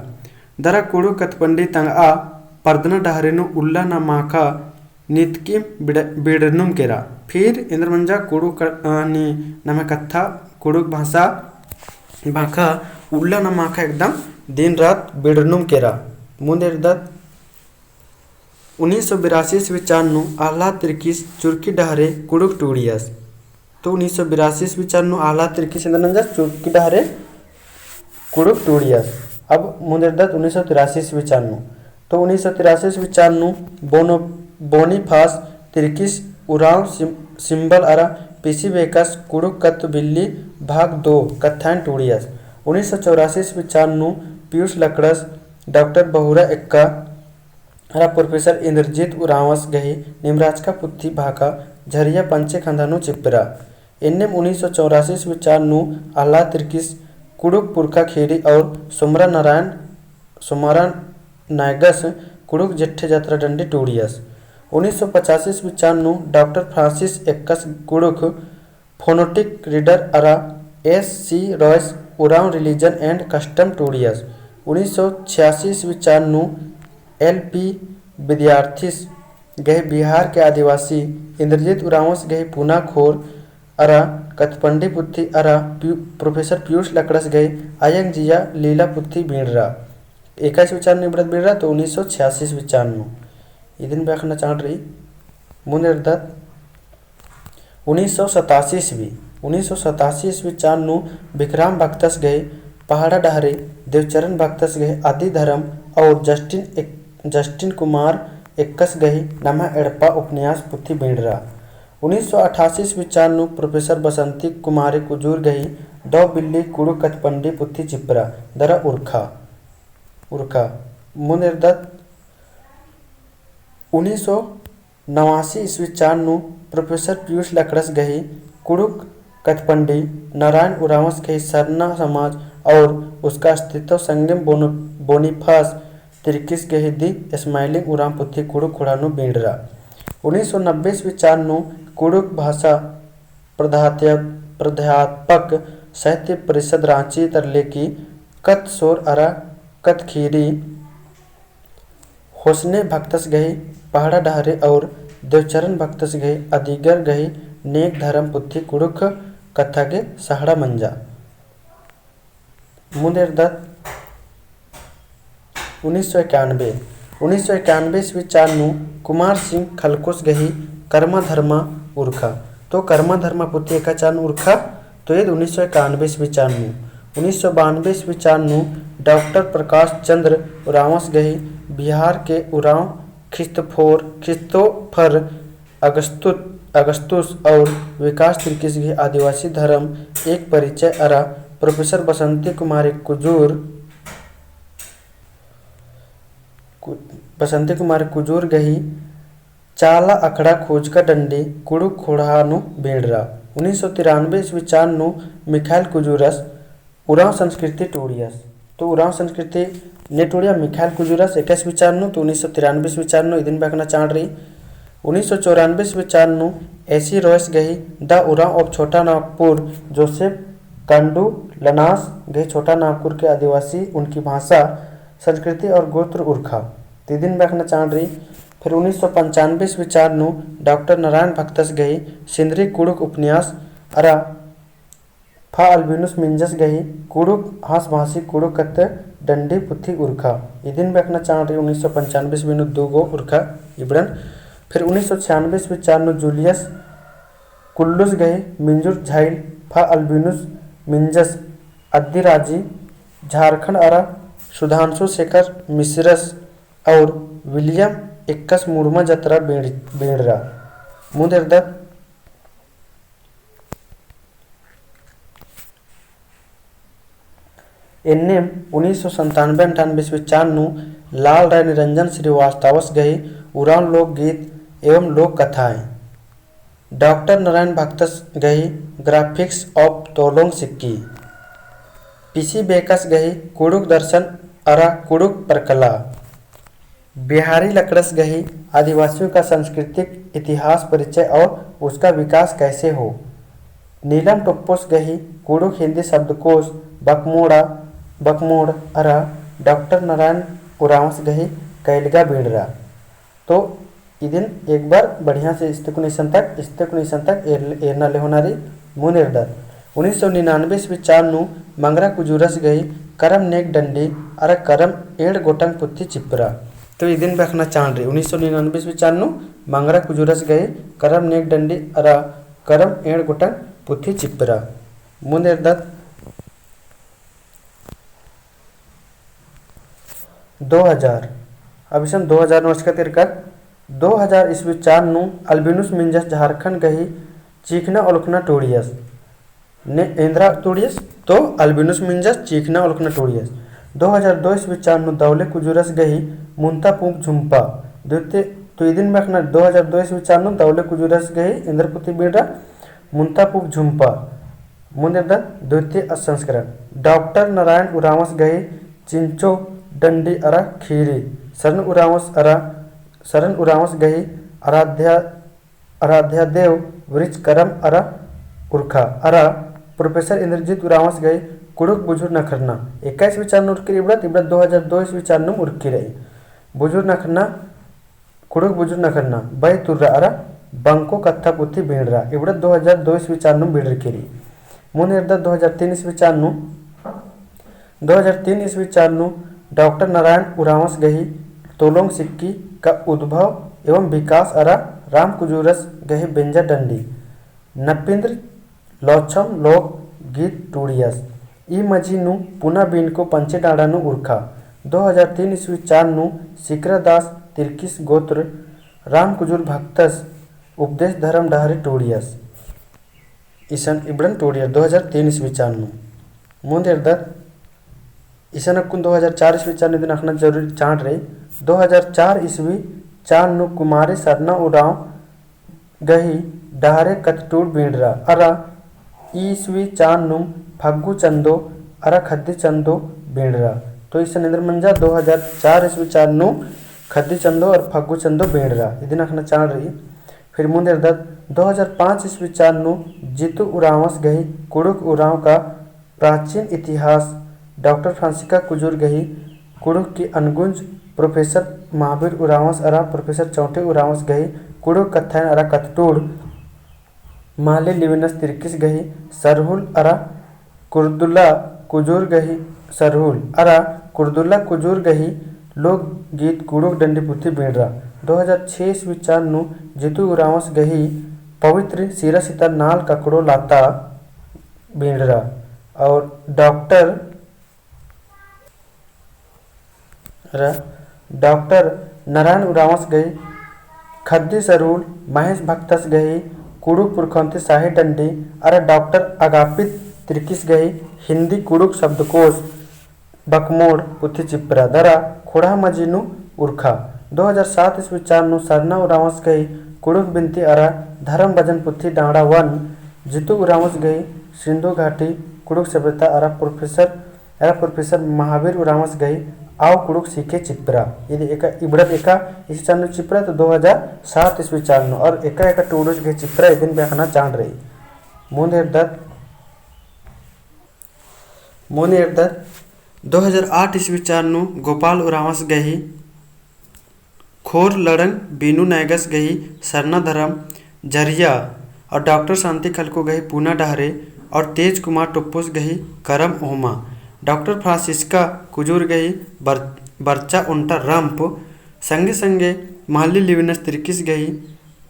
दरा कुड़ुख कथपंडी तंगआ परदना डहरे नू उल्ला ना माखा नितकिम बिड़-, बिड़नुम केरा। फिर एन्देर मंजा कुड़ुख क-, अ, नी नम्है कत्था कुड़ुख भाषा भाखा उल्ला ना माखा एकदम दिन रात बिड़नुम केरा। मुन्देरदत उन्नीस सौ बिरासी ईस्वी चान नू आह्लाद तिर्कीस चुरकी डहरे कुड़ुख टूड़ियस। तो उन्नीस सौ बिरासी ईस्वी चान नू आह्लाद तिर्कीस एन्देर नंजस चुरकी डहरे कुड़ुख टूड़ियस। अब मुन्देरदत उन्नीस सौ तिरासी ईस्वी चान नू। तो उन्नीस सौ तिरासी ईस्वी चान नू बोनो-, बोनीफास तिर्कीस उरांव सिम-, सिम्बल अरा पीसी बेकस कुड़ुख कथबिल्ली भाग दो कत्थाइन टूड़ियस। उन्नीस सौ चौरासी ईस्वी चान नू पीयूष लकड़स डॉक्टर बहुरा एक्का अरा प्रोफेसर इंद्रजीत उरांवस गही निमराजका पुथी भाखा झरिया पंचे खंधा नू चिपरा। एन्नेम उन्नीस सौ चौरासी ईस्वी चान नू आह्लाद तिर्कीस कुड़ुख पुरखा खीरी और सोमरा नारायण, सोमरा नायगस कुड़ुख जेठे जतरा डंडी टूड़ियस। उन्नीस सौ पचासी ईस्वी चान नू doctor Francis Ekka's Kurukh phonetic reader अरा S C Roy's Oraon religion and custom टूड़ियस। उन्नीस सौ छियासी ईस्वी चान नू एल पी विद्यार्थीस गही बिहार के आदिवासी इंद्रजीत उरांवस गही पुना खोर अरा कथपंडी पुथी अरा पीयू-, प्रोफेसर पीयूष लकड़स गही अयंग जिया लीला पुथी बिंड़रा। एका ईस्वी चान नू इबड़त बिंड़रा तो उन्नीस सौ छियासी ईस्वी चान नू। इदिन भी अख़ना चाड़ रई। मुन्देरदत उन्नीस सौ सतासी ईस्वी, उन्नीस सौ सतासी ईस्वी चान नू भिखराम भक्तस गही पहाड़ा डहरे देवचरण भक्तस गही आदि धर्म और जस्टिन एक-, जस्टिन कुमार एक्कस गही नम्है एड़पा उपन्यास पुथी बिंड़रा। उन्नीस सौ अठासी ईस्वी चान नू प्रोफेसर बसंती कुमारी कुजूर गही दौ बिल्ली कुड़ुख कथपंडी पुथी चिपरा दरा उरखा, उरखा। मुन्देरदत उन्नीस सौ नवासी ईस्वी चान नू प्रोफेसर पीयूष लकड़स गही कुड़ुख कथपंडी नारायण उरांवस गही सरना समाज और उसका अस्तित्व संगेम बोनो-, बोनीफास तिर्कीस गही दी स्माइलिंग उरांव पुथी कुड़ुख खोड़ा नू बिंड़रा। उन्नीस सौ नब्बे ईस्वी चान नू कुड़ुख भाषा प्रधात्य-, प्राध्यापक साहित्य परिषद रांची तरलेकी कत सोर अरा कत खीरी होसने भक्तस गही पहाड़ा डहरे और देवचरण भक्तस गही अदिगर गही नेग धरम पुथी कुड़ुख कत्था गे सहाड़ा मंजा। मुन्देरदत उन्नीस सौ इक्यानबे, उन्नीस सौ इक्यानबे ईस्वी चान नू कुमार सिंह खलकोस गही कर्मा धर्मा उरखा। तो कर्मा धर्मा पुथी एका चान उरखा, तो ईद उन्नीस सौ इक्यानबे ईस्वी चान नू। उन्नीस सौ बानबे ईस्वी चान नू डॉक्टर प्रकाश चंद्र उरांवस गही बिहार के उरांव ख्रिस्तोफर, ख्रिस्तोफर अगस्तु-, अगस्तुस और विकास तिर्कीस गही आदिवासी धर्म एक परिचय अरा प्रोफेसर बसंती कुमारी कुजूर, कु-, बसंती कुमारी कुजूर गही चाला अखड़ा खोजका डंडी कुड़ुख खोड़हा नू बिंड़रा। उन्नीस सौ तिरानबे ईस्वी चान नू मिखाइल कुजूरस उराँव संस्कृति टूड़ियस। तो उराँव संस्कृति ने टूड़िया मिखाइल कुजूरस इक्कीस विचार नू, तो उन्नीस सौ तिरानबे विचार नू इदिन बेखना चाड़ रई। उन्नीस सौ चौरानबे विचार नू एसी रॉयस गही The Oraon of Chhota Nagpur, Joseph Kandu लनास गही छोटा नागपुर के आदिवासी, उनकी भाषा, संस्कृति और गोत्र उरखा। तो इदिन बेखना चाड़ रई। फिर उन्नीस सौ पंचानबे विचार नू डॉक्टर नारायण भक्तस गही सिंदरी कुड़ुख उपन्यास अरा फा अल्बिनुस मिंजस गही कुड़ुख हास भासी कुड़ुख कत्थ डंडी पुथी उरखा। इदिन बेखना चाड़ रई उन्नीस सौ पंचानबे ईस्वी नू दू गो उरखा इबड़न। फिर उन्नीस सौ छियानबे ईस्वी चान नू जूलियस कुल्लुस गही मिंजुर झाइल फा अल्बिनुस मिंजस अद्दी राजी झारखंड अरा सुधांशु शेखर मिश्रस और विलियम एक्कस मुड़मा जतरा बेंड़-, बेंड़रा। मुन्द एरदत एन्नेम उन्नीस सौ संतानबे अंठानबे ईस्वी चान नू लाल राय निरंजन श्रीवास्तवस गही उराँव लोकगीत एवं लोक कथाएँ। डॉक्टर नारायण भक्तस गही Graphics of Tolong Sikki। PC बेकस गही कुड़ुख दर्शन अरा कुड़ुख परकला। बिहारी लकड़स गही आदिवासियों का सांस्कृतिक इतिहास परिचय और उसका विकास कैसे हो। नीलम टोप्पोस गही कुड़ुख हिंदी शब्दकोश बकमोड़ा, बकमोड़ अरा डॉक्टर नारायण उराँवस गही कैलगा बेंड़रा। तो इदिन एक बार बढ़िया से इस्तेकुन इसन तक, इस्तेकुन इसन तक एर-, एरना लेहोना रई। मुन्द एरदत उन्नीस सौ निन्यानबे ईस्वी चान नू मंगरा कुजूरस गही करम नेग डंडी अरा करम एंड़ गोटंग पुथी चिपरा। तो इदिन बेखना चाड़ रई उन्नीस सौ निन्यानबे ईस्वी चान नू मंगरा कुजूरस गही करम नेग डंडी अरा करम एंड़ गोटंग पुथी चिपरा। मुन्द एरदत दो हजार। अब इसन दो हजार नू अस्कत इरकर। दो हजार ईस्वी चान नू अल्बिनुस मिंजस झारखंड गही चीखना ओलखना टूड़ियस। ने एन्द्रा टूड़ियस, तो अल्बिनुस मिंजस चीखना ओलखना टूड़ियस। दो हजार दो ईस्वी चान नू दौले कुजूरस गही मुन्ता पूंप झुम्पा। द्वितीय, तो इदिन बेखना दो हजार दो ईस्वी चान नू दौले कुजूरस गही एन्द्रा पुथी बेंड़रा मुन्ता पूंप झुम्पा। मुन्द एरदत द्वितीय संस्करण। डॉक्टर नारायण उराँवस गही चिंचो डंडी अरा खीरी। सरन उराँवस अरा, सरन उराँवस गही आराध्या, आराध्या देव वृक्ष करम अरा उरखा। अरा प्रोफेसर इंद्रजीत उराँवस गही कुड़ुख बुझुर नखरना। इक्कीस ईस्वी चान नू उरखी रई इबड़त, इबड़त दो हजार दो ईस्वी चान नू उरखी रई। बुझुर नखरना कुड़ुख बुझुर नखरना, बई तुर्रा अरा बंको कत्था पुथी बेंड़रा, इबड़त दो हजार दो ईस्वी चान नू बेंड़रकी रई। मुन्द एरदत दो हजार तीन ईस्वी चान नू, दो हजार तीन ईस्वी चान नू डॉक्टर नारायण उराँवस गही तोलोंग सिक्की का उद्भव एवं विकास अरा राम कुजूरस गही बेंजा डंडी। नपिंद्र लौछम लोक गीत टूड़ियस। ई मझी नू पुना बीनको पंचे डाँड़ा नू उरखा। दो हजार तीन ईस्वी चान नू सिकरा दास तिर्किस गोत्र राम कुजूर भक्तस उपदेश धरम डहरे टूड़ियस। इसन इबड़न टूड़ियर दो हजार तीन ईस्वी चान नू। मुन्द एरदत इसन अक्कुन दो हजार चार ईस्वी चान नू इदिन अख़ना जरूरी चाड़ रई। दो हजार चार ईस्वी चान नू कुमारी सरना उराँव गही डहरे कत्थटूड़ बेंड़रा अरा ईस्वी चान नू फग्गु चंदो अरा खद्दी चंदो बेंड़रा। तो इसन एन्देर मंजा दो हजार चार ईस्वी चान नू खद्दी चंदो और फग्गु चंदो बेंड़रा। इदिन अख़ना चाड़ रई। फिर मुन्द एरदत दो हजार पाँच ईस्वी चान नू जीतू उराँवस गही कुँड़ुख़ उराँव का प्राचीन इतिहास, डॉक्टर फ्रांसिस्का कुजूर गही कुँड़ुख़ की अनगुंज, प्रोफेसर महावीर उराँवस अरा प्रोफेसर चौंटे उराँवस गही कुँड़ुख़ कत्थायन अरा कत्थटूड़, माले लिविनस तिर्किस गही सरहुल अरा कुर्दुला कुजूर गही सरहुल अरा कुर्दुला कुजूर गही लोकगीत कुँड़ुख़ डंडी पुथी बेंड़रा। दो हजार छह ईस्वी चान नू जीतू उराँवस गही पवित्र सिरा सिता नाल ककड़ो लाता बेंड़रा और डॉक्टर अरा डॉक्टर नारायण उराँवस गही खद्दी सरहुल, महेश भक्तस गही कुँड़ुख़ पुरखौंती साही डंडी अरा डॉक्टर अगापित तिर्किस गही हिंदी कुँड़ुख़ शब्दकोश बकमोड़ पुथी चिप्रा दरा खोड़हा मझी नू उरखा। दो हजार सात ईस्वी चान नू सरना उराँवस गही कुँड़ुख़ बिनती अरा धरम भजन पुथी डाँड़ा वन, जीतू उराँवस गही सिंधु घाटी कुँड़ुख़ सभ्यता अरा professor, अरा professor महावीर उराँवस गही आव कुँड़ुख़ सीखे चिप्रा। इद एका, इबड़त एका ईस्वी चान नू चिप्रा तो दो हजार सात ईस्वी चान नू, और एका एका टूड़ुस गही चिप्रा इदिन बेखना चाड़ रई। मुन्द एरदत, मुन्द एरदत दो हजार आठ ईस्वी चान नू गोपाल उराँवस गही खोर लड़ंग बीनू नायगस गही सरना धरम झरिया और डॉक्टर शांति खलको गही पूना डहरे और तेज कुमार टुप्पुस गही करम ओहमा, डॉक्टर फ्रांसिस्का कुजूर गही बर-, बरचा ओन्टा रम्प, संगे संगे महली लिविनस तिर्किस गही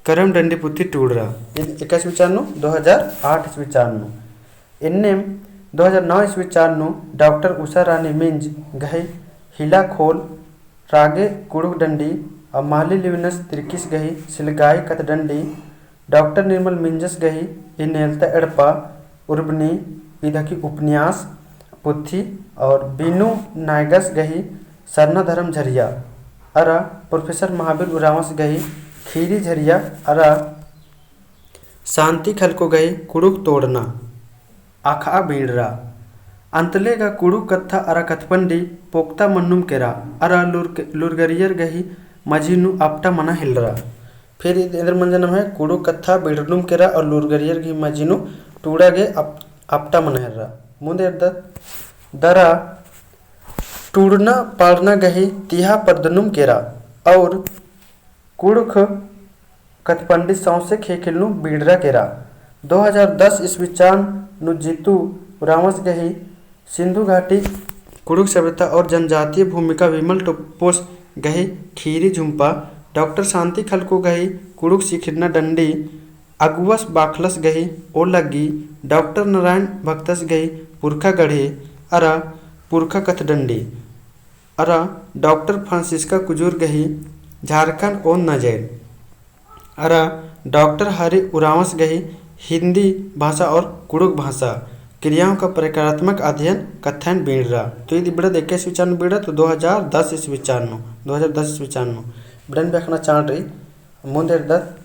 करम डंडी पुथी टूड़रा। इद एका ईस्वी चान नू, दो हजार आठ ईस्वी चान नू। एन्नेम दो हजार नौ ईस्वी चान नू डॉक्टर उषा रानी मिंज गही हिला खोल रागे कुँड़ुख़ डंडी और महली लिविनस तिर्किस गही सिलगाई कत्थ डंडी, डॉक्टर निर्मल मिंजस गही ई नेलता एड़पा उर्बनी इदकी उपन्यास पुथी और बीनू नायगस गही सरना धरम झरिया अरा professor महावीर उराँवस गही खीरी झरिया अरा शांति खलको गही कुँड़ुख़ तोड़ना अख़आ बीड़रा। अंतले गा कुँड़ुख़ कत्था अरा कत्थपंडी पोक्ता मन्नुम केरा अरा लूर-, लूरगरियर गही मझी नू अपटा मना हेलरा। फिर एन्देर मंजनम है, कुँड़ुख़ कत्था बीड़नुम केरा और लूरगरियर गही मझी नू टूड़ा गे अप-, अपटा मना हेलरा। मुन्द एरदत दरा टूड़ना पाड़ना गही तिहा परदनुम केरा और कुँड़ुख़ कत्थपंडी सौंसे ख़ेख़ेल नू बीड़रा केरा। दो हजार दस ईस्वी चान नू जीतू उराँवस गही सिंधु घाटी कुँड़ुख़ सभ्यता और जनजातीय भूमिका विमल टोप्पोस गही खीरी झुम्पा, डॉक्टर शांति खलको गही कुँड़ुख़ सिखिरना डंडी, अगुवस बाखलस गही ओलग्गी, डॉक्टर नारायण भक्तस गही पुरखा गढ़े अरा पुरखा कत्थ डंडी, अरा डॉक्टर फ्रांसिस्का कुजूर गही झारखंड ओन नजैल, अरा डॉक्टर हरि उराँवस गही हिंदी भाषा और कुँड़ुख़ भाषा क्रियाओं का प्रकारात्मक अध्ययन कत्थन बीड़रा। तो इद इबड़ा एका ईस्वी चान नू बीड़रा, तो दो हजार दस ईस्वी चान नू, दो हजार दस ईस्वी चान नू इबड़न बेखना चाड़ रई। मुन्द एरदत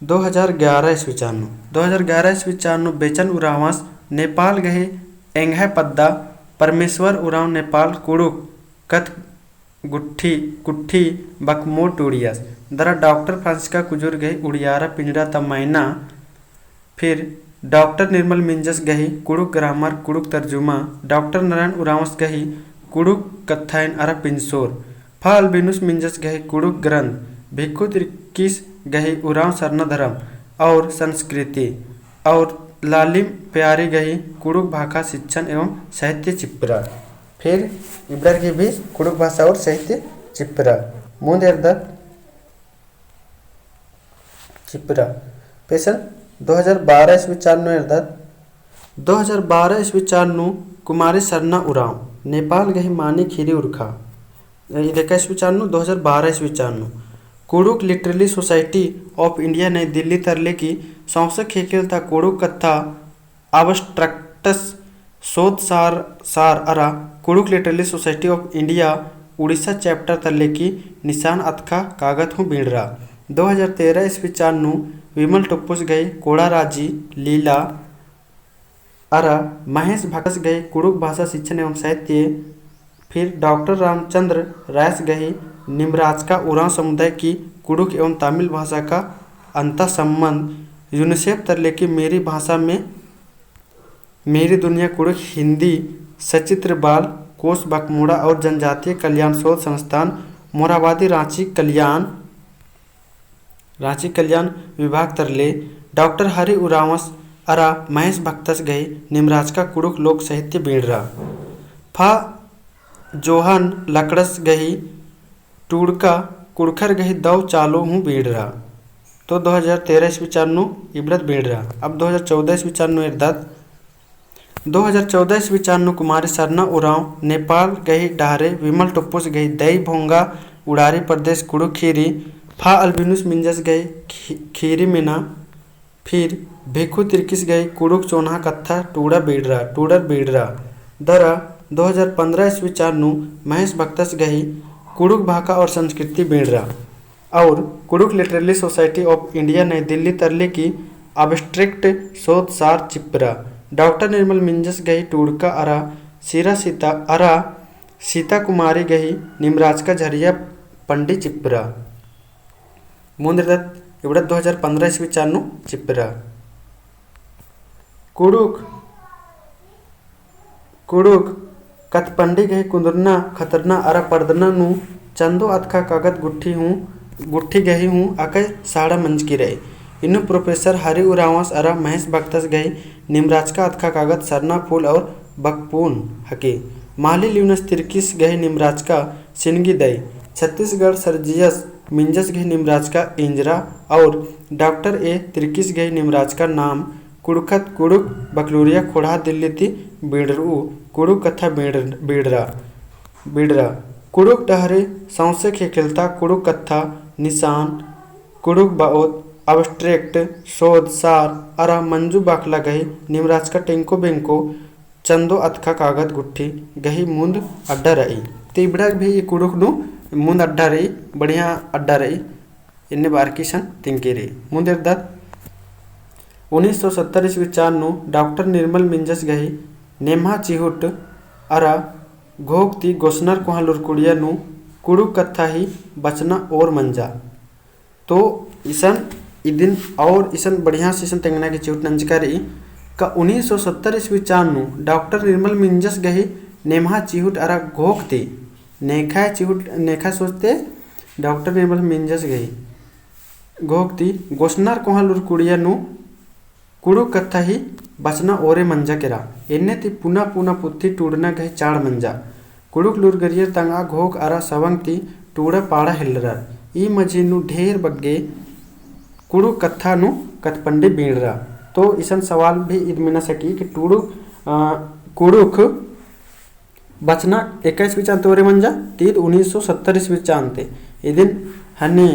दो हजार ग्यारह ईस्वी चान नू, दो हजार ग्यारह ईस्वी चान नू बेचन उराँवस नेपाल गही एंग्है पद्दा परमेश्वर उराँव नेपाल कुँड़ुख़ कत्थ गुट्ठी, कुट्ठी बकमोर टूड़ियस। दरा डॉक्टर फ्रांसिस्का कुजूर गही उड़ियारा पिंजड़ा ता मैना, फिर डॉक्टर निर्मल मिंजस गही कुँड़ुख़ grammar, कुँड़ुख़ तर्जुमा, डॉक्टर नारायण उराँवस गही कुँड़ुख़ कत्थाइन अरा पिंजसोर, फा अल्बिनुस मिंजस गही कुँड़ुख़ ग्रंथ, भिक्खु तिर्किस गही उराँव सरना धरम और संस्कृति, और लालिम प्यारी गही कुँड़ुख़ भाखा शिक्षण एवं साहित्य चिप्रा। फिर इबड़र गही भी कुँड़ुख़ भाषा और साहित्य चिप्रा। मुन्द एरदत चिप्रा। पेसन दो हजार बारह ईस्वी चान नू एरदत। दो हजार बारह ईस्वी चान नू कुमारी सरना उराँव नेपाल गही मानी खीरी उरखा। इद एका ईस्वी चान नू, दो हजार बारह ईस्वी चान नू कुँड़ुख़ Literary Society of India नई दिल्ली तरले की सौंसे ख़ेख़ेल ता कुँड़ुख़ कत्था abstracts शोध सार, सार अरा कुँड़ुख़ Literary Society of India Orissa chapter तरले की निसान अतख़ा कागद हूँ बीड़रा। दो हजार तेरह ईस्वी चान नू विमल टोप्पोस गही कोड़ा राजी लीला अरा महेश भक्तस गही कुँड़ुख़ भाषा शिक्षण एवं साहित्य, फिर डॉक्टर रामचंद्र रायस गही निमराजका उराँव समुदाय की कुँड़ुख़ एवं तमिल भाषा का अंतः संबंध, UNICEF तरले की मेरी भाषा में मेरी दुनिया कुँड़ुख़ हिंदी, सचित्र बाल कोश बकमुड़ा और जनजातीय कल्याण शोध संस्थान मोरहाबादी राँची कल्याण, राँची कल्याण विभाग तरले डॉक्टर हरि उराँवस अरा महेश भक्तस गही निमराजका कुँड़ुख़ लोक साहित्य बीड़रा। फा जोहन लकड़स गही टूड़का कुँड़ुख़र गही दव चालो हूँ बीड़रा। तो दो हजार तेरह ईस्वी चान नू इबड़त बीड़रा। अब दो हजार चौदह ईस्वी चान नू एरदत। दो हजार चौदह ईस्वी चान नू कुमारी सरना उराँव नेपाल गही डहरे विमल टोप्पोस गही दई भोंगा उड़ारी प्रदेश कुँड़ुख़ खीरी फा अल्बिनुस मिंजस गही खी-, खीरी मेना फिर भिक्खु तिर्किस गही कुँड़ुख़ चोन्हा कत्था टूड़ा बीड़रा, टूड़र बीड़रा। दरा दो हजार पन्द्रह ईस्वी चान नू महेश भक्तस गही कुँड़ुख़ भाखा और संस्कृति बीड़रा। और कुँड़ुख़ Literary Society of India नई दिल्ली तरले की abstract शोध सार चिप्रा। डॉक्टर निर्मल मिंजस गही टूड़का अरा सीरा सीता अरा सीता कुमारी गही निमराजका झरिया पंडी चिप्रा। मुन्द एरदत इबड़ा दो हजार पन्द्रह ईस्वी चान नू चिप्रा। कुँड़ुख़, कुँड़ुख़ कत्थपंडी गही कुन्दुरना, खतरना अरा परदना नू चन्दो अतखा कागद गुट्ठी हूँ, गुट्ठी गही हूँ अकय साड़ा मंजकी रई। इन्नु प्रोफेसर हरि उराँवस अरा महेश भक्तस गही निमराजका अतखा कागद सरना फूल और बकपून हके। माली लिउनस तिरकिस गही निमराजका सिनगी दई। छत्तीसगढ़ सर्जियस मिंजस गही निमराजका इंजरा और डॉक्टर ए तिरकिस गही निमराजका नाम कुँड़ुख़त कुँड़ुख़ बकलूरिया खोड़हा दिल्ली ती बीड़रऊ कुँड़ुख़ कत्था बीड़र-, बीड़रा, बीड़रा। कुँड़ुख़ डहरे सौंसे ख़ेख़ेलता कुँड़ुख़ कत्था निसान, कुँड़ुख़ बओत, abstract, शोध सार अरा मंजू बाखला गही निमराजका टेंको बेंको चन्दो अतखा कागद गुट्ठी गही मुन्द अड्डा रई। ते इबड़ा भी ई कुँड़ुख़ नू मुन्द अड्डा रई, बढ़िया अड्डा रई। इन्ने बारकी इसन तिंकी रई। मुन्द एरदत उन्नीस सौ सत्तर ईस्वी चान नू डॉक्टर निर्मल मिंजस गही नेम्हा चिहुट अरा घोख ती गोसनर कोहाँ लुरकुड़िया नू कुँड़ुख़ कत्था ही बचना ओर मंजा। तो इसन इदिन और इसन बढ़िया से इसन तेंगना की चिहुट नंजका रई का उन्नीस सौ सत्तर ईस्वी चान नू डॉक्टर निर्मल मिंजस गही नेम्हा चिहुट अरा घोख ती नेखा चिहुट, नेखा सोचते डॉक्टर निर्मल मिंजस गही घोख ती गोसनर कोहाँ लुरकुड़िया नू कुँड़ुख़ कत्था ही बचना ओरे मंजा केरा। एन्ने ती पुना पुना पुथी टूड़ना गही चाड़ मंजा। कुँड़ुख़ लूरगरियर तंगआ घोख अरा सवंग ती टूड़ा पाड़ा हेलरर। ई मझी नू ढेर बग्गे कुँड़ुख़ कत्था नू कत्थपंडी बीड़रा। तो इसन सवाल भी इद मेना सकी कि टूड़ू, अ, कुँड़ुख़ बचना एका ईस्वी चान ती ओरे मंजा, तीद उन्नीस सौ सत्तर ईस्वी चान ती। इदिन हनी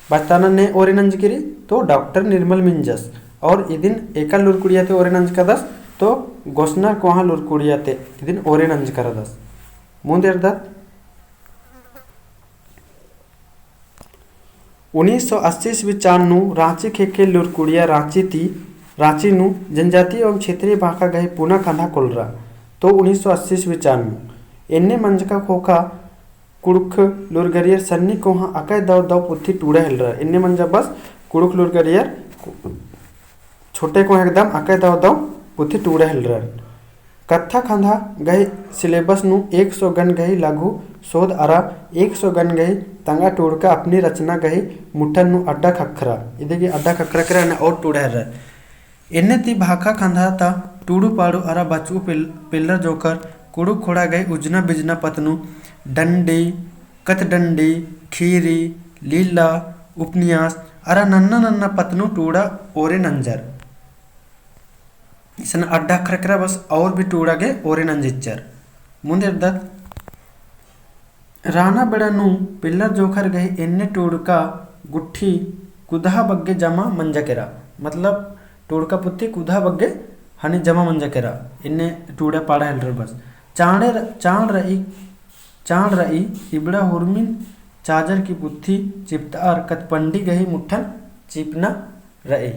बचताना ने ओरे नंजकी रई, तो डॉक्टर निर्मल मिंजस। और इदिन एका लुरकुड़िया ती ओरे नंजकादस, तो गोसनर कोहाँ लुरकुड़िया ती इदिन ओरे नंजकादस। मुन्द एरदत उन्नीस सौ अस्सी ईस्वी चान नू राँची ख़ेख़ेल लूरकुड़िया राँची ती, राँची नू जनजातीय एवं क्षेत्रीय भाखा गही पुना खंधा कोलरा। तो उन्नीस सौ अस्सी ईस्वी चान नू एन्ने मंजका ख़ोख़ा कुँड़ुख़ लूरगरियर सन्नी कोहाँ अकय दव दव पुथी टूड़ा हेलरा। एन्ने मंजा बस कुँड़ुख़ लूरगरियर छोटे कोहाँ एकदम अकय दव दव पुथी टूड़ा हेलरर। कत्था खंधा गही syllabus नू एक सौ गन गही लघु शोध अरा एक सौ गन गही तंगआ टूड़का अपनी रचना गही मुठन नू अड्डा ख़क्खरा। इदे गही अड्डा ख़क्खरा केरा ने और टूड़ा हेलरर। एन्ने ती भाखा खंधा ता टूड़ू पाड़ू अरा बचऊ पेल-, पेल्लर जोंख़र कुँड़ुख़ खोंड़ा गही उज्जना बिज्जना पत्त नू डंडी, कत्थडंडी, खीरी, लीला, उपन्यास अरा नन्ना नन्ना पत्त नू टूड़ा ओरे नंजर। इसन अड्डा ख़क्खरा केरा बस और भी टूड़ा गे ओरे नंजिच्चर। मुन्द एरदत राना बेड़ा नू पेल्लर जोंख़र गही एन्ने टूड़का गुट्ठी कुदहा बग्गे जमा मंजा केरा। मतलब टूड़का पुथी कुदहा बग्गे हनी जमा मंजा केरा। एन्ने टूड़ा पाड़ा हेलरर बस। चाँड़े र-, चाँड़ रई, चाँड़ रई इबड़ा हुरमिन चाजर की पुथी चिपतअर कत्थपंडी गही मुठन चिपना रई,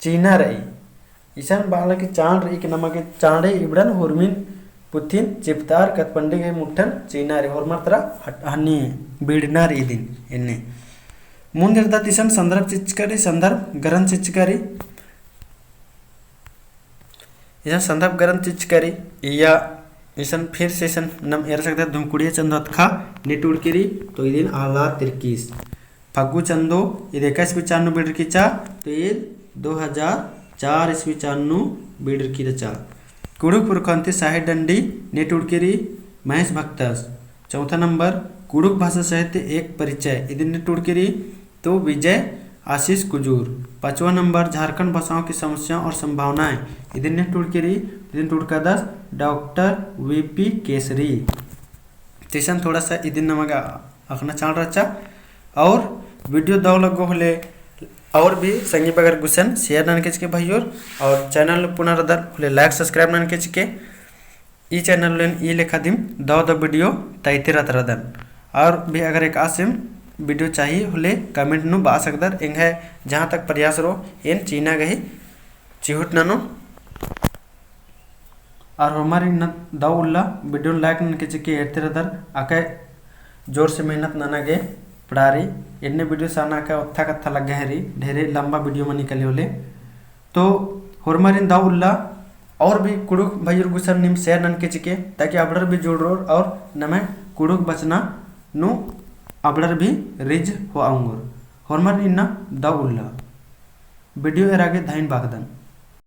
चीना रई। इसन बअला कि चाँड़ रई कि नमा गे चाँड़े इबड़न हुरमिन पुथिन चिपतअर कत्थपंडी गही मुठन चीना रई, होरमर तरा हट-, हनी बीड़ना रई इदिन एन्ने। मुन्द एरदत इसन संदर्भ चिच्चका रई, संदर्भ ग्रंथ चिच्चका रई। इसन संदर्भ ग्रंथ चिच्चका रई, इया इसन फिर से इसन नम एरा सकदत धुमकुड़िया चन्दो अतखा ने टूड़की रई, तो इदिन आला तिरकिस। फग्गु चन्दो, इद एका ईस्वी चान नू बीड़रकी चा, तो इद दो हजार चार ईस्वी चान नू बीड़रकी रचा। कुँड़ुख़ पुरखन ती साहिर डंडी ने टूड़की रई महेश भक्तस। चौथा नंबर, कुँड़ुख़ भाषा साहित्य एक परिचय, इदिन ने टूड़की रई तो विजय आशीष कुजूर। पाँचवा नंबर, झारखंड भाषाओं की समस्याएं और संभावनाएं, इदिन ने टूड़की रई, इदिन टूड़कादस डॉक्टर वी पी केसरी। तो इसन थोड़ा सा इदिन नमा गे अख़ना चाड़ रहचा। और video दव लग्गो होले और भी संगी बगर गुसन share ननके चिके भइयोर, और channel नू पुना रअदर होले like subscribe ननके चिके। ई channel नू एन ई लेखा दिम दव दव video तइते रहत रअदन। और भी अगर एकासे video चाही होले comment नू बआ सकदर, एंग्है जहाँ तक प्रयास रओ एन चीना गही चिहुट ननोन। और होरमर इन्ना दव उल्ला video like ननके चिके एरते रअदर, अकय जोर से मेहनत नना गे पड़ारी। एन्ने video साना का ओत्था कत्था लग्गा हेरी, ढेरे लंबा video मनी कली होले। तो होरमर इन्ना दव उल्ला और भी कुँड़ुख़ भइयुर गुसन नीम share ननके चिके, ताकि अबड़र भी जुड़रओर और नम्है कुँड़ुख़ बचना नू अबड़र भी रिझ होआ ओंगोर। होरमर इन्ना दव उल्ला। Video एरा गे धइन बाकदन।